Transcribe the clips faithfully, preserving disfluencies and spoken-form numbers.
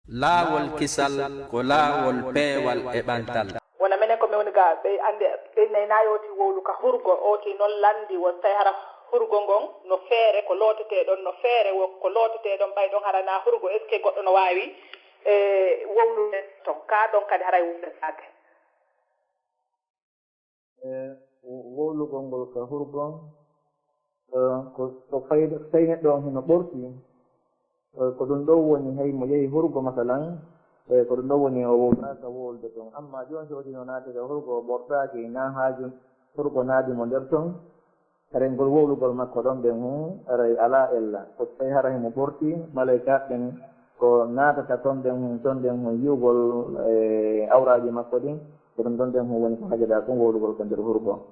Laawol kisal ko laawol peewal e ɓantal. Wona menen ko min woni ga ɓe annde ɓe naynayi oti wowlu ka hurgo oti noon lanndi wo tawi hara hurgo ngon no feere ko lootetee ɗon no feere wo ko lootetee ɗon ɓay ɗon hara na hurgo est ce que goɗɗo no waawi e wowlude ton ka ɗon kadi haray wowletaake. E wowlugol ngol ka hurgo, ko so fayde so tawi neɗɗo on hino ɓorti, ko ɗum ɗon woni hay mo yehi hurgo masalan, e ko ɗum ɗon woni o wowlaaka wowlude ɗum. Amma jooni so o tino naati ka hurgo o ɓortaaki, na haaju hurgo naadi mo nder ton, kadi ngol wowlugol makko ɗon ɓen hun aray alaa ella. Ko so tawi hara himo ɓorti, malaykaaɓe ɓen ko naatata ton ɗen hun, ton ɗen hun yi'ugol e awraaji makko ɗin, ko ɗum ɗon ɗen hun woni ko hajada kon wowlugol ko nder hurgo.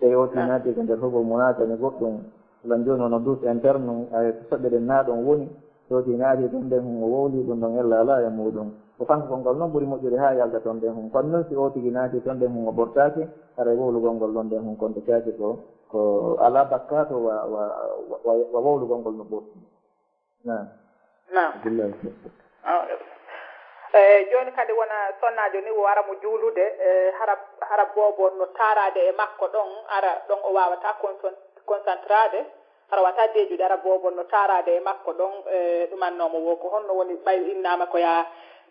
Tawi o tinaati ko nder hurgo mo naatani goɗɗum, lan jooni wano douche interne, ay ko soɓɓe ɗen na ɗon woni, so o tinaati ton ɗen hun o wowli ɗum ɗon ella alaa e muɗum. Ko fankugol ngol non ɓuri moƴƴude haa yalta ton ɗen hun. Kono non si o tigi naati ton ɗen hun o ɓortaaki, haray wowlugol ngol ɗon ɗen hun kontetaake ko, ko alaa bakkaatu wa, wa, wa, wa wowlugol ngol no ɓorti. Naam. Naam. Billahi. Ah, eh, jooni kadi wona sonnaajo ni wo ara mo juulude, eh, hara, hara boobo no taaraade e makko ɗon, ara ɗon o waawata conson-, concentraade, hara wata deeƴude, ara boobo no taaraade e makko ɗon, eh, ɗumannoo mo wo ko honno woni ɓay innaama ko yaa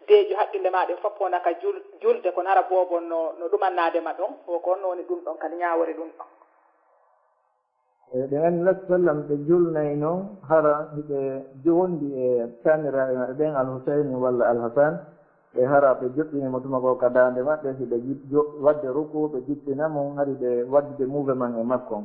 deeƴu haqqille maa ɗen fof wona ka jul-, julde, kono hara boobo no, no ɗumannaade ma ɗon, wo ko honno woni ɗum ɗon kadi ñaawore ɗum ɗon. E ɓe anni Nabi sallam ɓe julnayno hara hiɓe wondi e taaniraaɓe maɓɓe ɓen Al-Husayni walla Al-Hasan, ɓe hara ɓe joɗɗini mo tuma goo ka daande maɓɓe, hiɓe jo-, waɗde ruku, ɓe jippina mo, hari ɓe waɗdude mouvement e makko.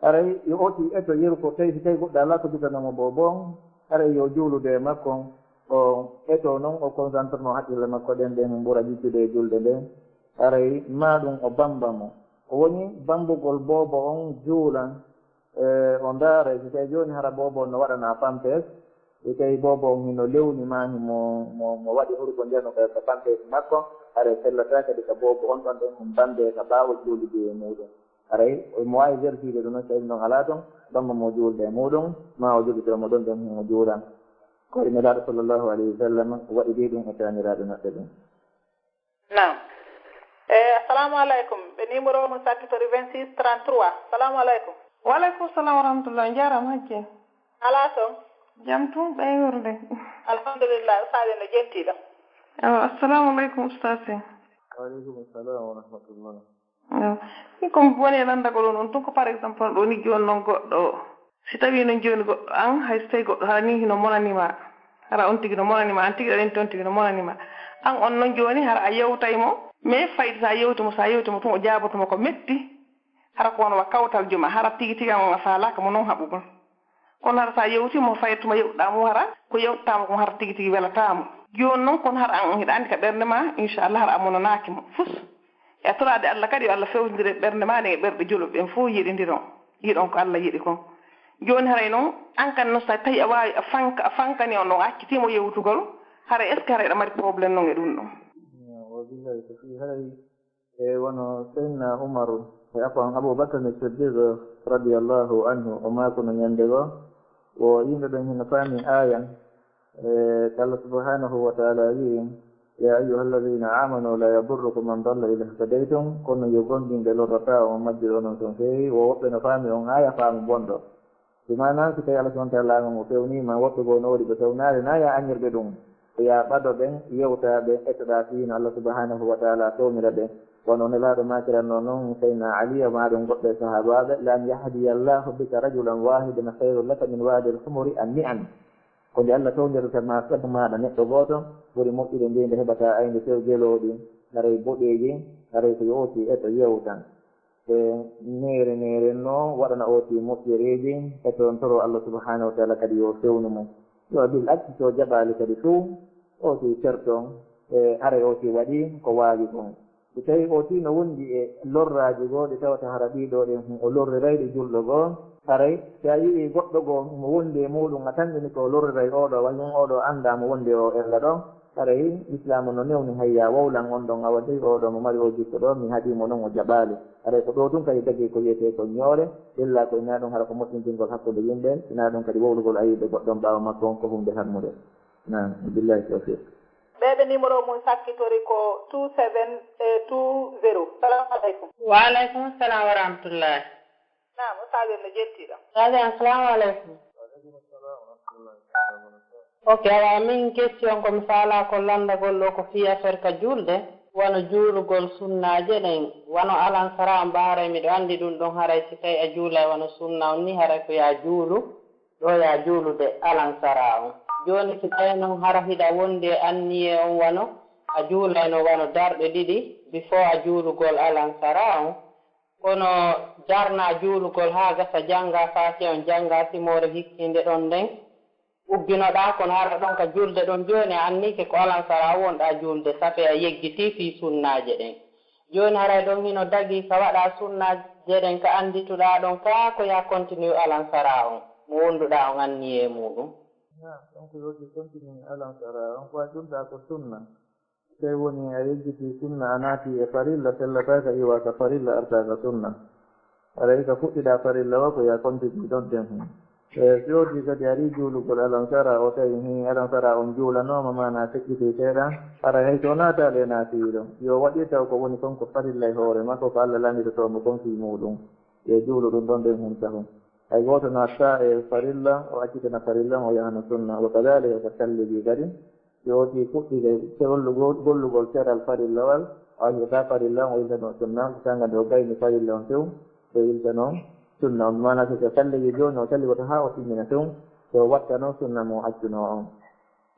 Haray yo oti eto yeru ko tawi, si tawi goɗɗo alaa ko jogana mo boobo on, haray yo juulude e makko, o eto non o concentre no haqqille makko ɗen, ɗen ɓura jippude e julde nden. Haray maa ɗum o bamba mo. Ko woni bambugol boobo on juula, e, o ndaara, si tawi jooni hara boobo on no waɗana pampers, si tawi boobo on hino lewni maa himo, mo, mo waɗi hurgo ndiyam no ka, ka pampers makko, haray sellataa kadi ka boobo on ɗon ɗen hum bambe ka ɓaawo juulude e muɗum. Haray mo waawi wertiide ɗum non, so tawi ɗum ɗon alaa ton, bamba mo juulde e muɗum, maa o jogitoo mo ɗon ɗon himo juula. Ko e Nelaaɗo sallallahu alayhi wa sallam waɗi ɗum e taaniraaɓe maɓɓe ɗum. Naam. Eh, assalamu alaikum. Ɓe numéro mo sarti tori vingt-six trente-trois. Assalamu alaikum. Wa alaikum salam wa rahmatullah. Jarama hajje. Ala ton. Jam tun ɓeygorde. Alhamdulillah. Ustaade no jentiɗo. Awa, assalamu alaikum ustaase. Wa alaikum salam wa rahmatullah. Awa. Min ko mi woni e lanndagol on, on tun ko par exemple ɗo ni jooni non goɗɗo o. Si tawii non jooni goɗɗo an, hay so tawii goɗɗo hara ni hino monani ma, hara on tigi no monani ma, an tigi aɗa anndi on tigi no monani ma. An on non jooni hara a yewtay mo, mais fayde so a yewti mo, so a yewti mo tun o jaaboto ma ko metti, hara ko wano wa kawtal juma, hara tigi tigi an on a faalaaka mo non haɓugol. Kono hara so a yewti mo fayde tuma yewtuɗaa mo hara, ko yewtuɗaa mo kon hara tigi tigi welataa mo. Jooni non kono hara an on hiɗa anndi ka ɓernde ma, inchallah hara a monanaaki mo fus. E toraade Allah kadi yo Allah fewndire ɓernde maa nden e ɓerɗe julɓe ɓen fof yiɗindiron, yiɗon ko Allah yiɗi kon. Jooni haray non, an kan non so tawii a waawi a fanka, a fankani on ɗon, a accitii mo yewtugol, haray est ce que haray eɗa mari problème non e ɗum ɗon? Wa billahi ko fii haray e wano Seydina Umar e afan Abu Bakr Siddiq radiyallahu anhu o maakuno ñande goo, o yimɓe ɓen hino faami aayan, E, ko Allah subhanahu wa ta'ala wi'i, "Ya ayyuha alladhina amanu la yadurrukum man dalla idha ihtadaytum," kono yo gomɗinɓe lorrataa on majjir onon son feewi, wo woɓɓe no faami on aaya faamu bonɗo. Bi maana, si tawi Allah subhanahu wa ta'ala on o fewnii ma, woɓɓe goo no waɗi ɓe fewnaade, na ya añirɓe ɗum. Ko ya ɓado ɓen, yewta ɓe, etoɗaa fii no Allah subhanahu wa ta'ala fewnira ɓe. Wano Nelaaɗo maakiranno non, Seydina Ali, e maa ɗum goɓɓe sahaabaaɓe, "Lan yahdiya Allahu bika rajulan wahidan khayrun laka min wa'dil humuri an ni'am." Ko nde Allah fewndirta ma sabu maaɗa neɗɗo gooto, ɓuri moƴƴude nde nde heɓataa aynde tew gelooɗi, haray boɗeeji, haray ko yo ooti eto yewta. E neere neere no waɗana ooti moƴƴereeji, e toon toro Allah subhanahu wa ta'ala kadi yo fewnu mo. Yo bil aksi so jaɓaali kadi fow, ooti certo, e haray ooti waɗi ko waawi kon. Si tawii ooti no wondi e lorraaji goo ɗi tawata hara ɗii ɗoo ɗen o lorriray ɗi julɗo goo, haray si a yi'ii goɗɗo goo himo wondi e muuɗum a tanƴini ko lorriray oo ɗoo, wa jom oo ɗoo anndaa mo wondi e oo ella ɗoo, haray Islaamu no newni hay yaa wowlan on ɗon, awa dey oo ɗoo mo mari oo jikku ɗoo, mi haɗii mo non o jaɓaali. Haray ko ɗoo tun kadi dagii ko wi'etee ko ñoore, illa ko hinaa ɗum hara ko moƴƴintingol hakkunde yimɓe, hinaa ɗum kadi wowlugol ayiiɓe goɗɗo on ɓaawo makko on ko huunde harmude. Naam, billahi tawfiq. Ɓeɓe numéro mum sakkitori ko two seven two zero. Salamu aleykum. Wa aleykum salam wa rahmatullahi. Naam, ustaz en no jettiɗo. Ustaz en, assalamu aleykum. Ok, awa min question ko mi faala ko lanndagol ɗo ko fii affaire ka julde, wano juulugol sunnaaje ɗen, wano alansara on, ba haray miɗo anndi ɗum ɗon, haray si tawi a juulay wano sunna on ni, haray ko yaa juulu, ɗo yaa juulude alansara on. Jooni si tawi non hara hiɗa wondi e anniye on wano a juulayno wano darɗe ɗiɗi before a juulugol alansara on, kono jarna juulugol haa gasa, jannga Faatiha on, jannga simoore hikkinde ɗon nden, ugginoɗaa, kono hara ɗon ka julde ɗon jooni a annike ko alansara wonɗaa julde, safe a yeggitii fii sunnaaje ɗen. Jooni haray ɗon hino dagii ka waɗaa sunnaaje ɗen ka anndituɗaa ɗon kaa ko yaa continue alansara on mo wonduɗaa on anniyee muuɗum? Naam, ɗon ko yooti continue alansara on ko a julɗaa ko sunna. Tawi woni a yejjitii sunna, a naatii e farilla, sellataa ka iwaa ka farilla, artaa ka sunna. Haray ka fuɗɗiɗaa farilla o ko yaa continue ɗon ɗen hun. E si woodi kadi arii juulugol alansara o, tawi hin alansara on juulanooma, maanaa feƴƴitii seeɗa, haray hay so o naataali e naafii ɗon, yo waɗir taw ko woni kon ko farilla e hoore makko, ko Alla lannditotoo mo kon fii muuɗum, yo juulu ɗum ɗon ɗen hun taho. Hay gooto naattaa e farilla, o accitana farilla on, o yahana sunna. Wa kadaalika ko salligi kadi, si o si fuɗɗike gollugol, gollugol seeɗal farillawal, o accitataa farilla on, o yiltanoo sunna, ko sanga nde o gayni farilla on few, o yiltanoo sunna on. Maanaa si ko salligi jooni, o salligoto haa o timmina few, si o wattanoo sunna mo o accunoo on.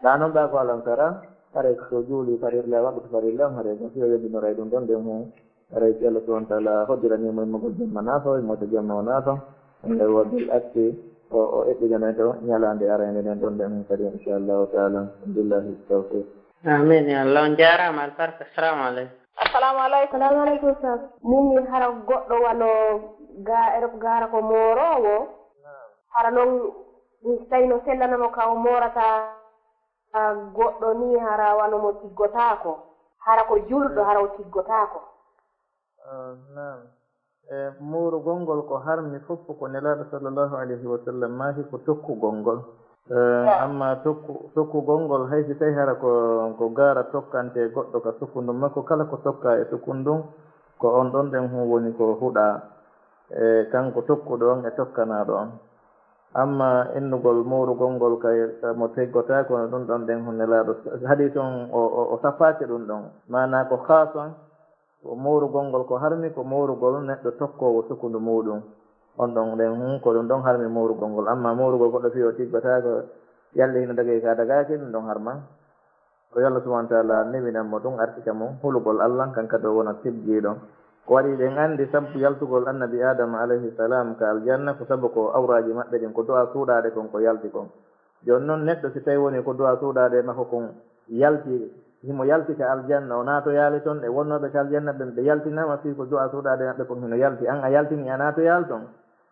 Naa non ɓaa ko alansara, haray so juuli farilla, waɗude farilla on, haray ko si o yondinoray ɗum ɗon ɗen hun. Haray si Allah subhanahu wa ta'ala hoddiranii mo immugol jemma naafo, immorde jemma o naafo, e wa bil aksi, o, o eɓɓidanay to ñalaande arayande nden ɗon ɗen hun kadi, inchallahu ta'ala. Billahi tawfiq. Amin ya Allah. On jaaraama albarka. Assalamu aleykum. Assalamu aleykum. Assalamu aleykum, sir. Min mi hara goɗɗo wano ga-, gaara ko mooroowo. Hara non mi tawi no sellanamo ka o moorata goɗɗo ni, hara wano mo tiggotaako. Hara ko julɗo, hara o tiggotaako. Ah, naam. E, moorugol ngol ko harmi fof ko Nelaaɗo sallallahu alayhi wa sallam maahi ko tokkugol ngol. E, amma tokku-, tokkugol ngol, hay si tawi hara ko, ko gaara tokkante goɗɗo ka sukundu makko, kala ko tokka e sukundu, ko on ɗon ɗen hun woni ko huɗaa. E, kanko tokkuɗo on e tokkanaaɗo on. Amma innugol moorugol ngol kay, mo tiggotaako, ɗum ɗon ɗen hun Nelaaɗo, hadiis on o, o, o safaaki ɗum ɗon. Maanaa ko khaas on, ko moorugol ngol ko harmi, ko moorugol neɗɗo tokkoowo sukundu muuɗum. On ɗon ɗen hun, ko ɗum ɗon harmi moorugol ngol. Amma moorugol goɗɗo fii o tiggotaako, yalli hino dagay ka dagaaki, ɗum ɗon harma. Ko yo Allah subhanahu wa ta'ala newinan mo ɗum, arsika mo hulugol Allah, kan kadi o wona tibjiiɗo. Ko waɗi eɗen anndi sabu yaltugol annabi Adama alayhi salam ka aljanna, ko sabu ko awraaji maɓɓe ɗin, ko du'a suuɗaade kon ko yalti kon. Jooni non neɗɗo si tawi woni ko du'a suuɗaade e makko kon yalti, himo yalti ka aljanna, o naatoyaali ton, e wonnooɓe ka aljanna ɓen ɓe yaltinaama fii ko du'a suuɗaade maɓɓe kon hino yalti, an a yaltini a naatoyaali ton.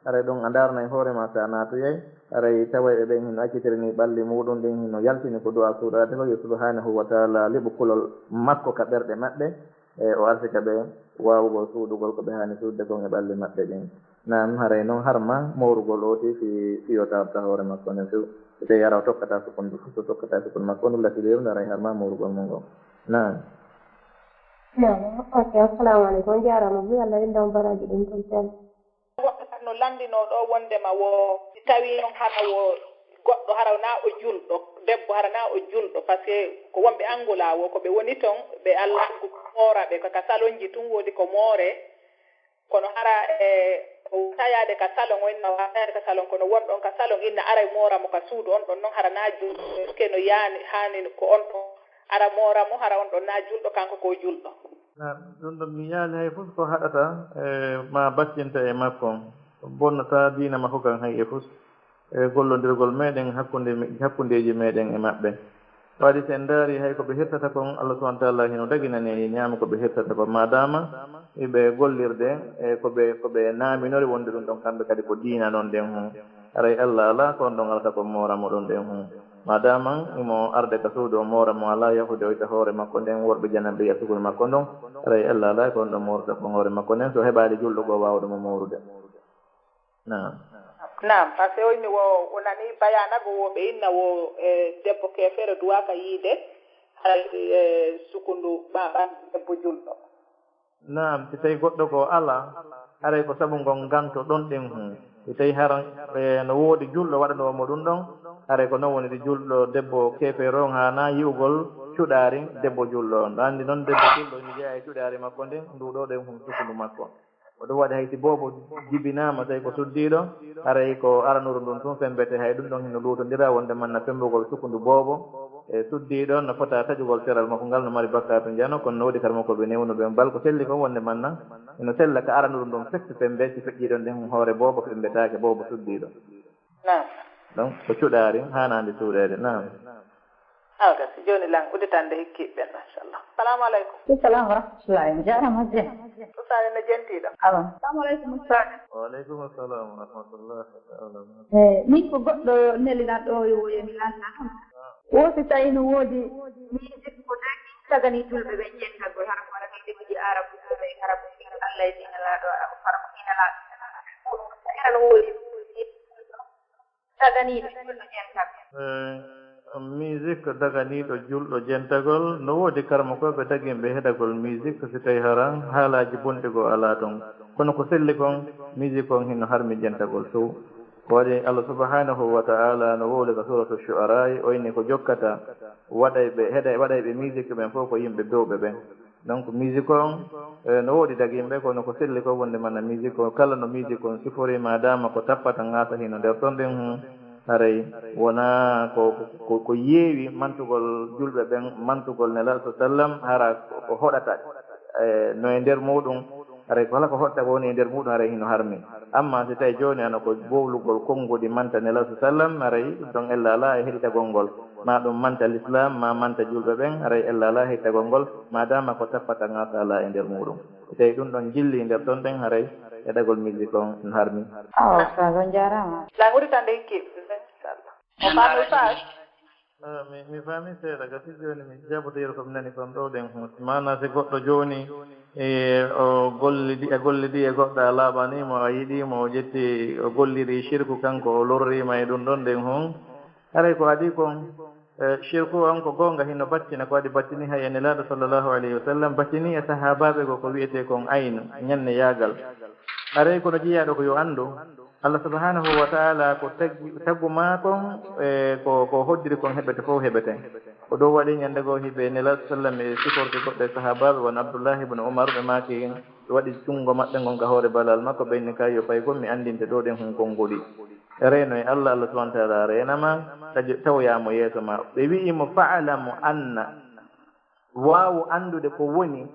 Haray ɗon a ndaarnay hoore maa si a naatoyay, haray taway ɓe ɓen hino accitirini ɓalli muuɗum ɗin, hino yaltini ko du'a suuɗaade ko, yo subhanahu wa ta'ala liɓu kulol makko ka ɓerɗe maɓɓe, e o arsika ɓe waawugol suuɗugol ko ɓe haani suuɗude kon e ɓalli maɓɓe ɗin. Naam, haray non harma moorugol ooti si, si o taarta hoore makko nden few. Si tawi hara o tokkata sukundu, so tokkata sukundu makko ndu lati lewru, haray harma moorugol mo ngol. Naam. Naam, ok, assalamu aleykum. On jaaraama, yo Allah rindan baraaji ɗin ton. Woɓɓe kadi no lanndinoo ɗoo wonndema wo si tawii noon hara wo goɗɗo hara wonaa o julɗo, debbo hara wonaa o julɗo, par ce que ko wonɓe Angola wo ko ɓe woni toon, ɓe alaa ko moora ɓe, ko ka salonji tun woodi ko mooree, kono hara e o tayaade ka salon, o inna waawa tayaade ka salon, kono won ɗon ka salon inna aray moora mo ka suudu, on ɗon noon hara wonaa julɗo, est-ce que no yaani, haani ko on ɗon ara moora mo, hara on ɗon wonaa julɗo, kanko ko o julɗo? Na, ɗum ɗon mi yiyaali hay fof ko haɗata, e, ma battinta e makko, bonnataa diina makko kan hay e fof, e gollondirgol meɗen hakkunde, hakkundeeji meɗen e maɓɓe. Waɗi si en ndaari hay ko ɓe hirtata kon, Allah subhanahu wa ta'ala hino daginani e ñaama ko ɓe hirtata kon, maadaama iɓe gollirde e ko ɓe, ko ɓe naaminori wonde ɗum ɗon kamɓe kadi ko diina non ɗen hun. Haray Allah alaa ko on ɗon alata kon moora mo ɗon ɗen hun. Maadaama imo arde ka suudu o moora mo alaa yahude o itta hoore makko nden, worɓe jananɓe yiya sukundu makko ndon, haray Allah alaa ko on ɗon moorata kon hoore makko nden, so heɓaali julɗo goo waawuɗo mo moorude. Naam. Naam, parce que o inni wo, o nani bayana go wo ɓe inna wo, e, debbo keefeero duwaaka yiide, haray, e, sukundu ɓa-, ɓandu debbo julɗo. Naam, si tawi goɗɗo ko alaa, haray ko sabu ngon nganto ɗon ɗen hun. Si tawi hara, e, no woodi julɗo waɗanoowo mo ɗum ɗon, haray ko non woniri julɗo debbo keefeero on haanaa yi'ugol cuɗaari debbo julɗo on. Ɗo anndi non debbo julɗo ina jeyaa e cuɗaari makko ndin, ndu ɗo ɗen hun sukundu makko. Ko ɗum waɗi hay si boobo jibinaama, tawi ko suddiiɗo, haray ko aranuru ndun tun fembete, hay ɗum ɗon hino luutondira wonde man na fembugol sukundu boobo e suddiiɗo, no fota taƴugol seral makko ngal, no mari bakkaatu njano, kono no woodi karamokooɓe newnuɓe, bal ko selli kon wonde man na hino sella ka aranuru ndun fekki fembe, si feƴƴii ɗon ɗen hoore boobo fembetaake, boobo suddiiɗo. Naam. Donc, ko cuɗaari haanaande suuɗeede. Naam. Awa gasi, jooni lan udditande hikkiiɓe ɓen, machallah. Salamu aleykum. Salamu wa rahmatullahi. On jaaraama, Jeen. Ustaani no jentiiɗo. Awa. Salamu aleykum, Ustaani. Wa aleykum assalam wa rahmatullahi taala wa barakatuh. Eh, min ko goɗɗo neli lan ɗo yo, yo mi lanna ɗum. Wo si tawi no woodi musique ko dagi tagani julɓe ɓen jentagol, hara ko waɗata e ɗemiji Arabu, e Arabu, Allah e Nelaaɗo, Arabu, Arabu, e Nelaaɗo. Ko ɗum, hara no woodi musique taganiiɗo julɗo jentagol. Eh, musique ko daganiiɗo julɗo jentagol, no woodi karamokooɓe daginɓe heɗagol musique, si tawi hara haalaaji bonɗi goo alaa ton. Kono ko selli kon, musique on hino harmi jentagol few. Ko waɗi Allah subhanahu wa ta'ala no wowli ka suratu Shu'ara, o inni ko jokkata waɗayɓe, heɗay-, waɗayɓe musique ɓen fof ko yimɓe bewɓe ɓen. Donc, musique on, eh, no woodi daginɓe, kono ko selli ko wonde man na musique on, kala no musique on sifori, ma dama ko tappata ngaasa hino nder ton ɗen hun, haray wona ko, ko, ko yeewi mantugol julɓe ɓen, mantugol Nelaaɗo sallam, hara ko, ko hoɗata, eh, no e nder muɗum, haray ko kala ko hoɗata ko woni e nder muɗum, haray hino harmi. Amma si tawi jooni hano ko bowlugol konguɗi manta Nelaaɗo sallam, haray ɗum ɗon ella alaa e heɗitagol ngol. Ma ɗum manta l'islam, ma manta julɓe ɓen, haray ella alaa e heɗitagol ngol, ma dama ko tappata ngaasa alaa e nder muɗum. Si tawi ɗum ɗon jilli nder ton ɗen, haray heɗagol musique on no harmi. Awa, Ustaaz, on jaaraama. Lan udditande hikkiiɓe, inchallah. Mo faami, Ustaaz? Ah, mi, mi faami seeɗa, gasi jooni mi jabotoyre ko mi nani kon ɗo ɗen hun. Maanaa si goɗɗo jooni, e, o gollidi, a gollidi e goɗɗo, a laaɓanii mo, a yiɗii mo, o ƴetti, o golliri shirku kanko, o lorriima e ɗum ɗon ɗen hun. Haray ko adii kon, e, shirku on ko goonga hino battina, ko waɗi battini hay e Nelaaɗo sallallahu alayhi wa sallam, battini e sahaabaaɓe goo ko wi'etee kon aynu, ñanneyaagal. Haray kono jiyaaɗo ko yo anndu, Allah subhanahu wa ta'ala ko taggi, taggu maa kon, e, ko, ko hoddiri kon heɓete fof heɓete. Ko ɗum waɗi ñande goo hiɓe Nelaaɗo sallam e siforde goɗɗo e sahaabaaɓe won Abdullahi ibn Umar, ɓe maaki, ɓe waɗi junngo maɓɓe ngon ka hoore balal makko, ɓe inni kay yo pay kon mi anndinte ɗo ɗen hun konguɗi. Reeno e Allah, Allah subhanahu wa ta'ala reena ma, tajo-, tawoyaa mo yeeso ma. Ɓe wi'i mo, fa'lamu anna, waawu anndude ko woni,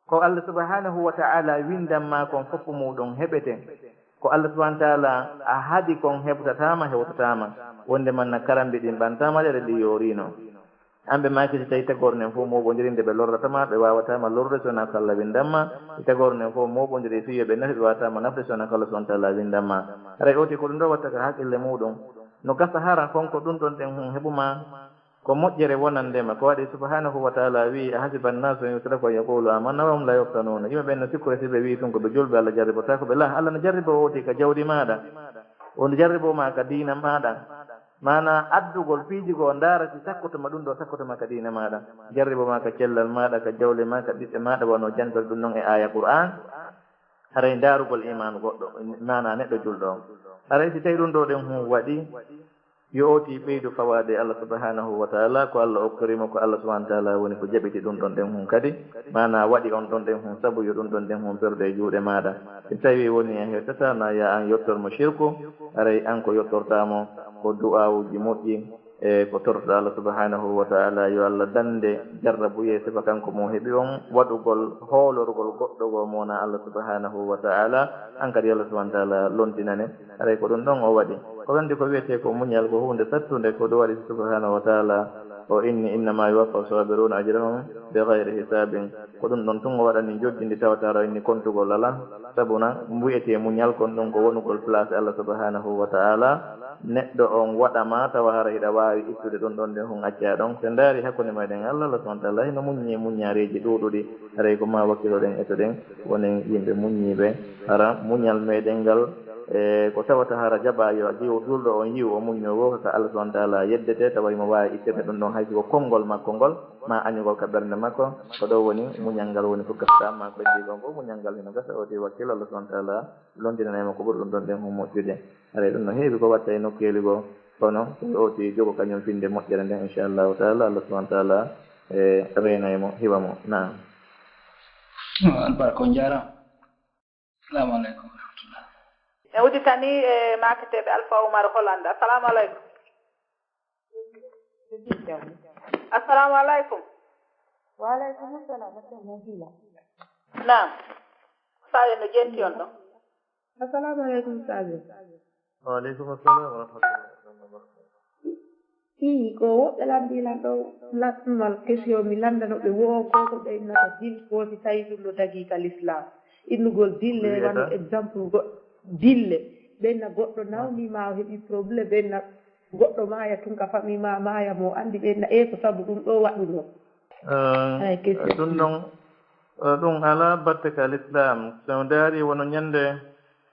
ko Allah subhanahu wa ta'ala windan ma kon fof muɗum heɓete. Ko Allah subhanahu wa ta'ala a haɗi kon heɓtataa ma, hewtataa ma. Wonde man na karambiɗin ɓantaama ɗe ɗi yooriino. An ɓe maaki si tawi tagore nden fof mooɓondiri nde ɓe lorrata ma, ɓe waawataa ma lorrude so wonaa ko Allah windan ma. Si tagore nden fof mooɓondiri fii yo ɓe nafi, ɓe waawataa ma nafde so wonaa ko Allah subhanahu wa ta'ala windan ma. Haray oti ko ɗum ɗo watta ka haqqille muɗum. No gasa hara kon ko ɗum ɗon ɗen hun heɓu ma. Ko moƴƴere wonande ma, ko waɗi subhanahu wa ta'ala wi'i, "Ahasiba an-nasu an yutraku an yaqulu amanna wa hum la yuftanun." Yimɓe ɓen no sikkori si ɓe wi'i tun ko ɓe julɓe, Allah jarribotaako ɓe. La, Allah no jarriboo woti ka jawdi maaɗa. O no jarriboo ma ka diina maaɗa. Maanaa addugol piiji goo ndaara si sakkoto ma ɗum ɗo, sakkoto ma ka diina maaɗa. Jarriboo ma ka cellal maaɗa, ka jawle ma, ka ɓiɓɓe maaɗa, wano jantol ɗum non e aaya Qur'an. Haray ndaarugol imaanu goɗɗo, maanaa neɗɗo julɗo on. Haray si tawi ɗum ɗo ɗen hun waɗi, yo oti ɓeydu fawaade Allah subhanahu wa ta'ala, ko Allah okkori mo, ko Allah subhanahu wa ta'ala woni ko jaɓiti ɗum ɗon ɗen hun kadi, maanaa waɗi on ɗon ɗen hun sabu yo ɗum ɗon ɗen hun ɓerdo e juuɗe maaɗa. Si tawi woni a hettata na ya an yottor mo shirku, haray an ko yottortaa mo ko du'aawuji moƴƴi, e ko tortoɗaa Allah subhanahu wa ta'ala, yo Allah dande jarrabuyee sifa kanko mo heɓi on waɗugol hoolorgol goɗɗo goo mo wonaa Allah subhanahu wa ta'ala, an kadi Allah subhanahu wa ta'ala lontinane. Haray ko ɗum ɗon o waɗi. Ko wonde ko wi'etee ko muñal ko huunde sattunde, ko ɗum waɗi subhanahu wa ta'ala o inni, "Innama yuwaffa sabiruna ajrahum bi ghayri hisabin." Ko ɗum ɗon tun o waɗani jojji ndi tawata aɗa inni kontugol alaa. Sabu na wi'etee muñal kon ɗum ko wonugol place Allah subhanahu wa ta'ala. Neɗɗo on waɗa ma tawa hara hiɗa waawi ittude ɗum ɗon ɗen hun accaa ɗon. Si ndaari hakkunde meɗen Allah, Allah subhanahu wa ta'ala hino muññi muññaareeji ɗuuɗuɗi. Haray ko ma wakkiloɗen etoɗen wonen yimɓe muññiiɓe. Hara muñal meɗen ngal E ko tawata hara jaɓa yo jiwo juulɗo on yi'u o muñño woo, ko ka Allah subhanahu wa ta'ala yeddete, tawa himo waawi ittede ɗum ɗon, hay si ko konngol makko ngol, ma añugol ka ɓernde makko, ko ɗo woni muñal ngal woni fof gasa, ma ko ɓeddi kon fof muñal ngal hino gasa, o ti wakkil Allah subhanahu wa ta'ala londinanay mo ko ɓuri ɗum ɗon ɗen hon moƴƴude. Haray ɗum no heewi ko watta e nokkeeli goo, kono ko o ti jogo kañum finde moƴƴere nden, inchallahu ta'ala, Allah subhanahu wa ta'ala e reenay mo, hiwa mo. Naam. Albarka, on jaaraama. Assalamu aleykum wa rahmatullah. En udditanii e maaketeeɓe Alfa Oumar Hollande. Assalamu aleykum. Assalamu aleykum. Wa aleykum assalam. Naam. Saare no jenti on ɗo. Assalamu aleykum, Sadio. Wa aleykum assalam wa rahmatullahi wa barakatuh. Ii, ko woɓɓe lanndii lan ɗo, lanndungal question mi lanndano ɓe, wo on ko ko ɓe innata dil, ko si tawi ɗum no dagii ka l'islam. Innugol dille, wano exemple go-, dille. Ɓe inna goɗɗo nawni ma, o heɓi problème, ɓe inna goɗɗo maaya tun ka famille ma, maaya mo anndi, ɓe inna, e ko sabu ɗum ɗo waɗunoo. Eh, Ay, question. Ɗum ɗon, eh, ɗum alaa batte ka l'islam. So on ndaari, wono ñannde,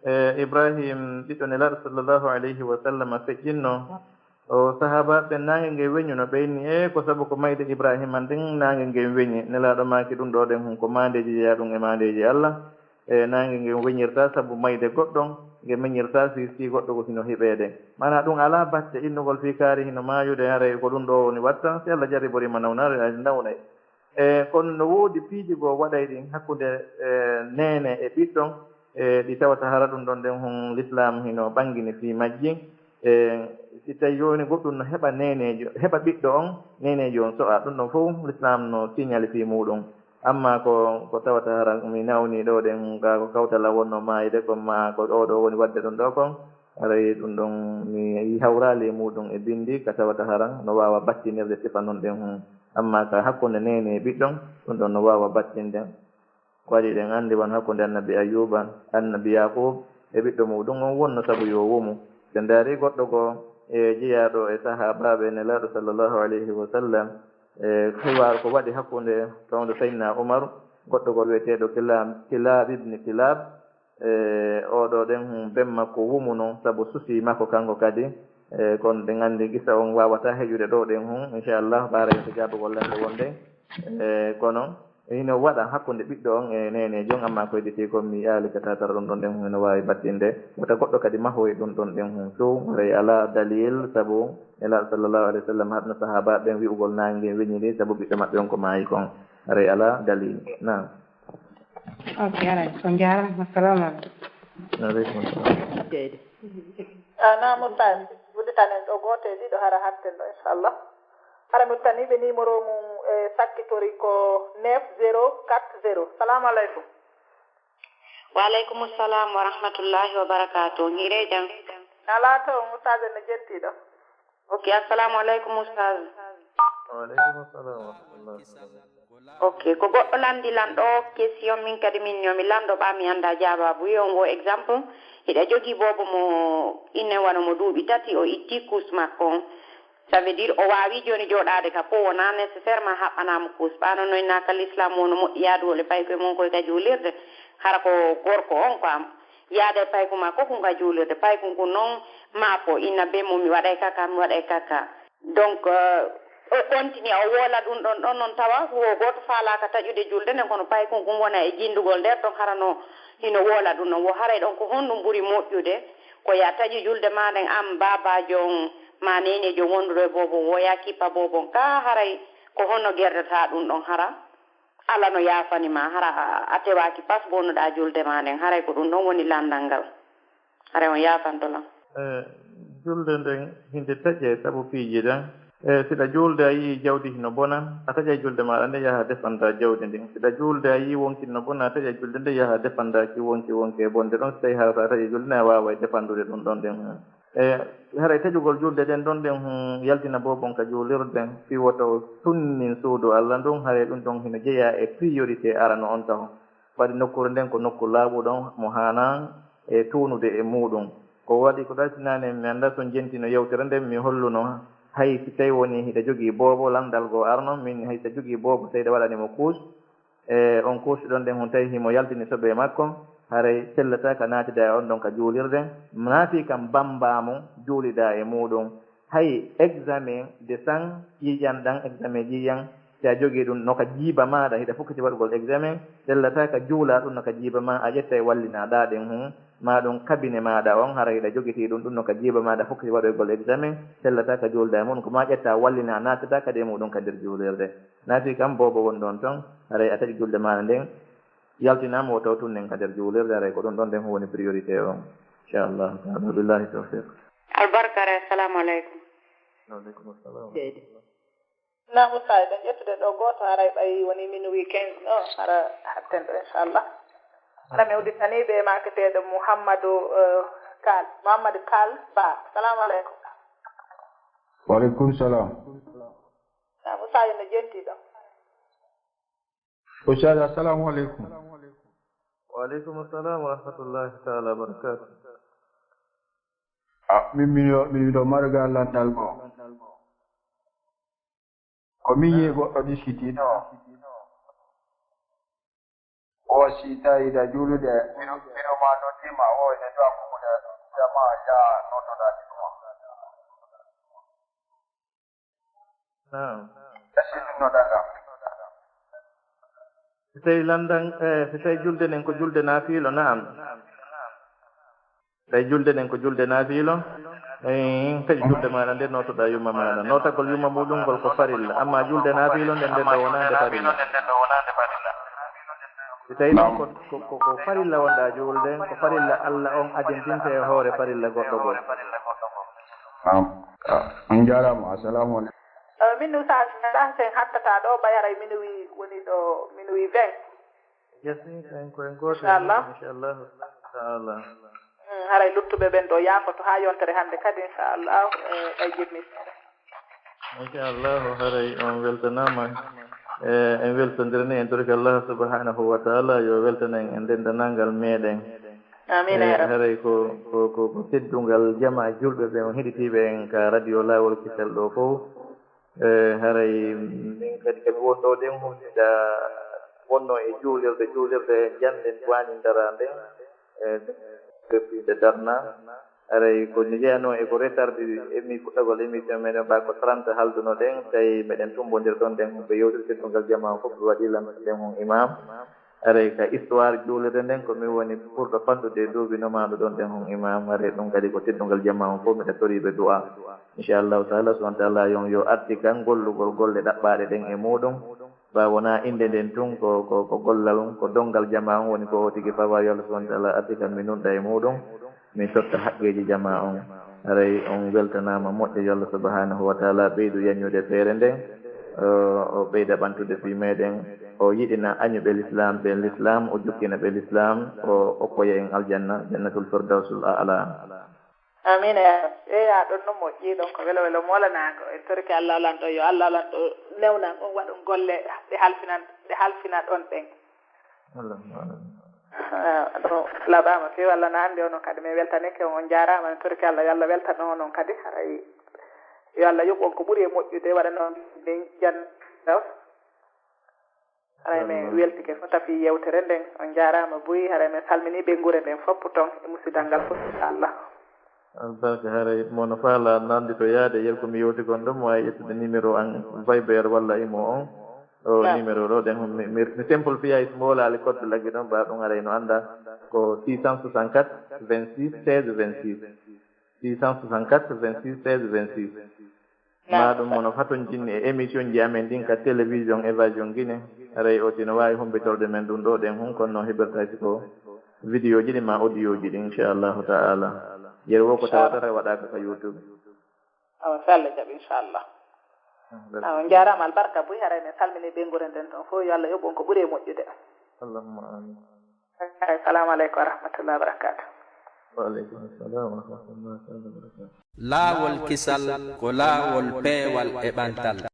eh, Ibrahim, ɓiɗɗo Nelaaɗo sallallahu alayhi wa sallam, feƴƴinno, o sahaabaaɓe ɓen naange ngen weñuno, ɓe inni, e ko sabu ko mayde Ibrahima nden naange ngen weñi. Nelaaɗo maaki ɗum ɗo ɗen hun ko maandeeji jeyaa ɗum e maandeeji Allah. E naange ngen weñirta sabu mayde goɗɗo, nge meñirta si, si goɗɗo ko hino heɓeede. Maanaa ɗum alaa batte innugol fii kaari hino maayude, haray ko ɗum ɗo woni watta, si Allah jarriboriima nawnaare, a nawnay. E kono no woodi piiji goo waɗay ɗin hakkunde, e, neene e ɓiɗɗo, e ɗi tawata hara ɗum ɗon ɗen hun l'islam hino ɓangini fii majji. E si tawi jooni goɗɗum no heɓa neeneejo, heɓa ɓiɗɗo on, neeneejo on so'a, ɗum ɗon fow l'islam no signali fii muuɗum. Amma ko, ko tawata hara mi nawni ɗo ɗen, ka ko kawtal an wonno maayde, ko ma ko ɗo ɗo woni waɗde ɗum ɗo kon, haray ɗum ɗon mi hawraali e muuɗum e binndi ka tawata hara no waawa battinirde sifa non ɗen hun. Amma ka hakkunde neene e ɓiɗɗon, ɗum ɗon no waawa battinde. Ko waɗi ɗen anndi won hakkunde annabi Ayyuba, annabi Yaqub e ɓiɗɗo muuɗum on wonno sabu yo wumu. Si en ndaari goɗɗo goo e jeyaaɗo e sahaabaaɓe Nelaaɗo sallallahu alayhi wa sallam, e hiwaaru ko waɗi hakkunde fewndo Sayyidina Umar, goɗɗo goo wi'eteeɗo Kilab, Kilab ibn Kilab, e oo ɗoo ɗen hun ben makko wumuno sabu susi makko kanko kadi. E kono ɗen anndi gisa on waawataa heƴude ɗoo ɗen hun, inchallah, ɓaaray ko jaabugol lanɗe wonde. E kono hino waɗa hakkunde ɓiɗɗo on e neeneejo on, amma ko hedditi kon mi yaali ka taatara ɗum ɗon ɗen hun hino waawi battinde. Wota goɗɗo kadi mahoy ɗum ɗon ɗen hun few, haray alaa dalil, sabu Nelaaɗo sallallahu alayhi wa sallam haɗno sahaabaaɓe ɓen wi'ugol naange ngen weñiri sabu ɓiɗɗo maɓɓe on ko maayi kon. Haray alaa dalil. Naam. Ok, haray. On jaaraama. Assalamu aleykum. Wa aleykum assalam. Jeyde. Ah, naam, Oustaz. Udditanen ɗo gooto e ɗiɗo, hara hatten ɗo, inchallah. Hara mi udditanii ɓe numéro mum, e sakkitori ko neuf zéro quatre zéro. Salamu aleykum. Wa aleykum salam wa rahmatullahi wa barakatuh. Hiire jam. Alaa toon, Oustaz en no jenti ɗo. Ok, assalamu aleykum, Oustaz. Wa aleykum assalam wa rahmatullahi wa barakatuh. Ok, ko goɗɗo lanndi lan ɗo question, min kadi min yo mi lanndo ɓa, mi annda jaabaabu. Yo ngo exemple, hiɗa jogii boobo mo inne wano mo duuɓi tati, o itti couche makko on. Ça veut dire o waawi jooni jooɗaade ka fow, wonaa nécessairement haɓɓanaa mo couche. Ɓaano no innaa ka l'islam woo no moƴƴi yaaduwol e paykoy mon koy ka juulirde, hara ko gorko on ko am. Yaada e payku makko kun ka juulirde, payku kun non maafo, inna ben mum, mi waɗay kaka, mi waɗay kaka. Donc, euh, o continue, o woola ɗum ɗon, ɗon non tawa wo gooto faalaaka taƴude julde nden, kono paykun kun wona e jindugol nder ɗon, hara no hino woola ɗum ɗon. Wo haray ɗon ko honɗum ɓuri moƴƴude? Ko ya taƴu julde maa nden, an baabaajo on, maa neeneejo wonduɗo e boobo, wo ya kippa boobo on. Kaa haray ko honno gerdata ɗum ɗon hara? Alla no yaafani ma, hara a, a tewaaki pas bonnuɗaa julde maa nden, haray ko ɗum ɗon woni lanndal ngal. Haray on yaafanto lan. E, julde nden hinde taƴe sabu piiji ɗen. E, siɗa julde a yii jawdi hino bona, a taƴay julde maaɗa nden yaha defanda jawdi ndin. Siɗa julde a yii wonki no bona, a taƴay julde nden yaha defanda ki wonki, wonki e bonde ɗon. Si tawi hara a taƴay julde nden a waaway defandude ɗum ɗon ɗen. E, haray taƴugol julde ɗen ɗon ɗen, hmm, yaltina boobon ka juulirde, fii wota o sunnin suudu Alla ndun, haray ɗum ɗon hino jeyaa e priorité arano on taho. Waɗi nokkuure nden ko nokku laaɓuɗo mo haanaa e tuunude e muuɗum. Ko waɗi ko ɗaltinaani, mi anndaa so jentino yewtere nden, mi holluno hay si tawi woni hiɗa jogii boobo, lanndal goo arno, min hay si a jogii boobo, tawi ɗa waɗani mo couche, e on couche ɗon ɗen, on tawi himo yaltini soɓe makko, Haray sellata ka naatida e on ɗon ka juulirde, naati kam bamba mo juulida e muuɗum. Hay examen de sang ƴiiƴan ɗan, examen ƴiiƴan, si a jogii ɗum no ka jiiba maaɗa, hiɗa fokkiti waɗugol examen, sellata ka juula ɗum no ka jiiba ma, a ƴetta e wallina ɗa ɗen hun, ma ɗum kabine maaɗa on, hara hiɗa jogitii ɗum, ɗum no ka jiiba maaɗa fokkiti waɗugol examen, sellata ka juulda e muɗum, ko ma ƴetta wallina, naatata kadi e muɗum ka nder juulirde. Naati kam boobo won ɗon ton, haray a taƴi julde maaɗa nden, yaltinaama, wo taw tun nen ka nder juulirde, haray ko ɗum ɗon nden woni priorité on. Inchallahu taala, billahi tawfiq. Albarka re, assalamu aleykum. Waaleykum assalam. Seydi. Naam, Oustaz, eɗen ƴettude ɗo gooto, haray ɓay woni minuit quinze ɗo, hara hatten ɗo, inchallah. Hara mi udditanii ɓe maaketeeɗo Mouhamadou, eh, Kal, Mouhamadou Kal Ba. Salamu aleykum. Waaleykum salam. Naam, Oustaz, no jenti ɗo? Oustaz, assalamu aleykum. Waaleykum assalam wa rahmatullahi taala wa barakatuh. Ah, min, min, min ɗo marga landal goo. Ko min yii goɗɗo ɗiskitiino. O si tawi da juulude, mino, mino ma noddima, o ene ɗo hakkude jama ya notoɗa ɗuma. Naam. Esi ɗum no daga. Si tawi landan, eh, si tawi julde nden ko julde naafiilo, naam. Tawi julde nden ko julde naafiilo, eh, taƴi julde maaɗa nden, nootoɗaa yumma maaɗa. Nootagol yumma muɗum ngol ko farilla, amma julde naafiilo nden, nden ɗo wonaa nde farilla. Si tawi ɗum ko, ko, ko, ko farilla wonɗaa juulde, ko farilla Allah on adintinte e hoore farilla goɗɗo goo. Naam. Ah, on jaaraama. Assalamu aleykum. Eh, min Oustaz, ndaa sen hattataa ɗo, ɓay haray minuit woni ɗo, minuit vingt. Yes, ni, ko en, ko en gooto. Inchallah. Inchallahu taala. Mm, haray luttuɓe ɓen ɗo yaafoto haa yontere hannde kadi, inchallah, eh, ɓay jimmi seeɗa. Inchallahu, haray on weltanaama. Eh, en weltondira ni, en torike Allah subhanahu wa taala yo weltano en e denndaangal meɗen. Amiin, eh, ya Rabbi. Haray ko, ko, ko, ko teddungal jamaa julɓe ɓe on heɗitiiɓe en ka radio Laawol Kisal ɗo fof. Eh, haray min kadi, kadi wonɗo ɗen hunde da wonno e juulirde, juulirde janɗen wañindara nden, eh, depuis nde darna. Haray ko ne jeyanoo e ko retardiri émi-, fuɗɗagol émission meɗen, ɓa ko trente halduno ɗen, tawi meɗen tumbondir ɗon ɗen, ko ɓe yewtiri teddungal jamaa on fof, ɓe waɗi lan ɗen on imam. Haray ka histoire juulirde nden, ko min woni ɓurɗo fanɗude e duuɓi no maɗo ɗon ɗen on imam. Haray ɗum kadi ko teddungal jamaa on fof, miɗa toriɓe du'a. Inchallahu taala, subhanahu wa taala, yon yo arti kan gollugol golle ɗaɓɓaaɗe ɗen e muɗum. Ɓa wonaa innde nden tun, ko, ko, ko gollal, ko donngal jamaa on woni ko o tigi fawa, yo Allah subhanahu wa taala arti kan mi nunɗa e muɗum, mi totta haqqeeji jamaa on. Haray on weltanaama moƴƴa, yo Allah subhanahu wa taala ɓeydu yaññude feere nden, o, o ɓeyda ɓantude fii meɗen, o yiɗina añuɓe lislaam ɓe lislaam, o jukkina ɓe lislaam, o okkoya en aljanna, jannatul firdawsul a'la. Amiina yaa Rabbi. Eey, yaa ɗon no moƴƴi, ɗon ko welo welo moolanaango. En torike Allah alanɗo, yo Allah alanɗo newnan on, waɗon golle ɗe halfinan, ɗe halfina ɗon ɗen. Allahumma amiin. Ah, ɗum laɓaama feewi, Allah na anndi onon kadi. Min weltanike on, on njaaraama. En torike Allah, yo Allah weltan onon kadi. Haray yo Allah yoɓ on ko ɓuri e moƴƴude, waɗa noon min jannatul firdaws. Haray min weltike fota fii yewtere nden. On njaaraama buy. Haray min salminii ɓeynguure nden fof ton e musidal ngal fof, inchallah. Albarka, haray mo no faalaa nanndi to yaade, yer ko mi yewti kon ɗum, waawi ƴettude numéro an Viber walla imo on. O numéro ɗo, ɗen mi, mi, mi simple piyay, so mboolaali code laggi ɗon, ba ɗum haray no annda ko six cent soixante-quatre vingt-six seize vingt-six. Six cent soixante-quatre vingt-six seize vingt-six. Ma ɗum mono faton jinni e émission ji amen ɗin ka télévision Évasion Guinée. Haray o tino waawi humbitorde men ɗum ɗo ɗen hun, kono no heɓirta si ko vidéo ji ɗin ma audio ji ɗin, inchallahu ta'ala. Yer wo ko tawata waɗaaka ka YouTube. Awa, so Allah jaɓi, inchallah. Awa, on njaaraama, albarka buy, haray min salmini ɓeynguure nden ɗon fof, yo Allah yoɓ on ko ɓuri e moƴƴude. Allahumma amin. Assalamu aleykum wa rahmatullahi wa barakatuh. Wa aleykum assalam wa rahmatullahi wa barakatuh. Laawol kisal ko laawol peewal e ɓantal.